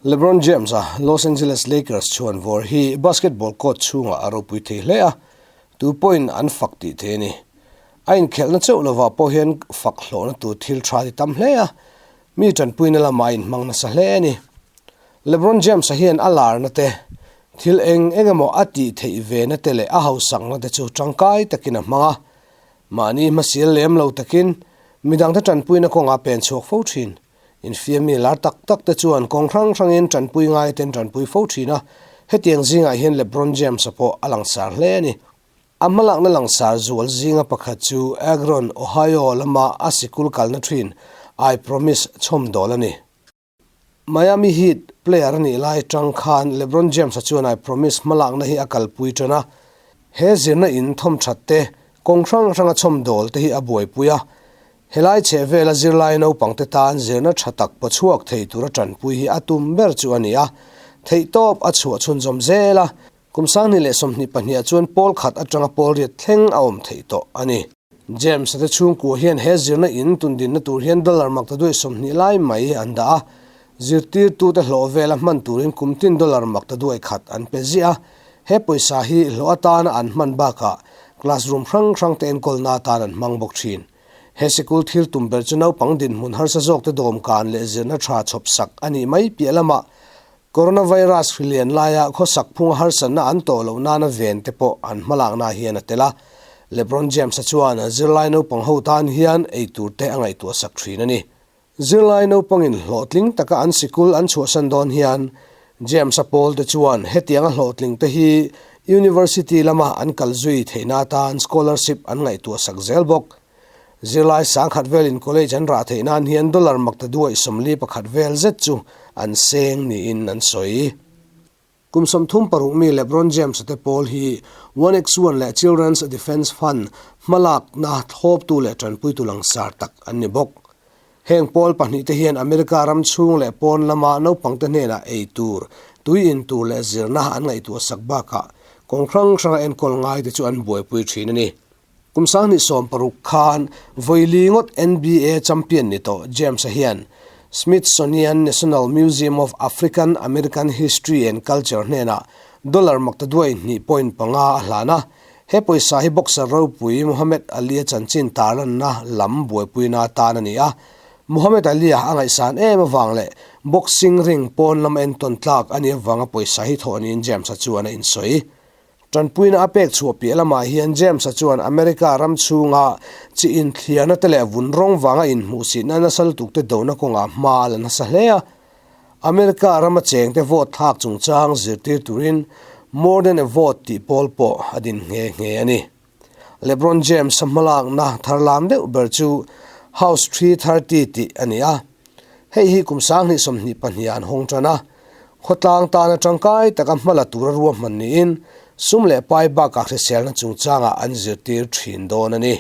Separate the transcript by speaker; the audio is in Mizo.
Speaker 1: LeBron James-a Los Angeles Lakers chhuan vawr hi basketball court chhungah a ropui thei hle a, tu pawhin an fak tih thei a ni. A inkhelhna chauh lovah pawh hian fak hlawhna tur thil tha ti tam hle a, mi tanpuina lamah a inhmang nasa hle a ni. LeBron James-a hian a larna te, thil eng eng emaw a tih theih vena te leh a hausakna te chu tangkai takin a hmang a, mahni hmasial lem lo takin midangte tanpuina kawngah pen chhuak fo thin. Infiammi lar tak tak te chuan kawng hrang hrangin tanpui ngai ten tanpui fo thin a, hetiang zingah hian LeBron James-a pawh a langsar hle a ni. A hmalakna langsar zual zinga pakhat chu Akron, Ohio lama a sikul kalna thin I Promise chhawmdawl a ni. Miami Heat player a nih lai tang khan LeBron James-a chuan I Promise hmalakna hi a kalpui tan a, he zirna in thawmthat te, kawng hrang hranga chhawmdawl te hi a buaipui a. Helai chhehvela zirlai naupangte tan zirna tha tak pawchhuak thei tura tanpui hi a tum ber chu a ni a, theihtawp a chhuah chhunzawm zel a, kum 2022 ah chuan pawl khat atanga pawl riat thleng a awm theih tawh a ni. James-a te chhungkua hian he zirna in tundinna tur hian dollar mak ta duai 20 lai mai an dah a, zirtirtute hlawh vela hman turin kum tin dollar mak ta duai khat an pe ziah a, he pawisa hi hlawh atana an hman bakah classroom hrang hrangte enkawlna atan an hmang bawk thin. He sikul thil tum ber chu naupang dinhmun harsa zawkte dawmkan leh zirna tha chhawp sak a nih mai piah lamah coronavirus hri lian laia khawsak phunga harsatna an tawh loh nana ven te pawh an hmalakna hian a tel a. LeBron James-a chuan zirlai naupang ho tan hian ei tur te a ngaihtuah sak thin a ni. Zirlai naupangin hlawhtling taka an sikul an chhuahsan dawn hian James-a pawl te chuan hetianga hlawhtling te hi University lama an kal zui theihna atan scholarship an ngaihtuah sak zel bawk. Zirlai sangkhat velin college an rah theih nan hian dollar makta duaih 41 vel zet chu an seng niin an sawi. Kum 36 mi LeBron James-a te pawl hi One X One leh Children's Defense Fund hmalakna thlawptu leh tanpuitu langsar tak an ni bawk. Heng pawl pahnihte hian America ram chhung leh pawn lama naupangte hnenah ei tur, tui in tur leh zirna an ngaihtuah sak bakah kawng hrang hranga enkawl ngaite chu an buaipui thin a ni. Kum 2016 khan vawi li ngawt NBA champion ni tawh James-a hian Smithsonian National Museum of African American History and Culture hnenah dollar makta duai hnih point panga a hlan a. He pawisa hi boxer ropui Muhammad Ali-a chanchin tarlanna lam buaipuina atan a ni a. Muhammad Ali-a a ngaihsan em avang leh boxing ring pawn lama entawn tlak a nih avanga pawisa hi thawh niin James-a chuan a insawi. Tanpuina a pek chhuah piah lamah hian James-a chuan America ram chhunga chi inthliarna te leh vun rawng vanga inhmuhsitna nasa lutuk te dona kawngah hma a la nasa hle a. America rama chengte vote thlak chungchang zirtir turin More Than A Vote tih pawl pawh a din nghe nghe a ni. LeBron James-a hmalakna tharlam deuh ber chu House 330 tih a ni a. Hei hi kum 2022 ah an hawng tan a. Khawtlang tana tangkai taka hmala tura ruahman niin sum leh pai bakah hriselna chungchangah an zirtir thin dawn a ni.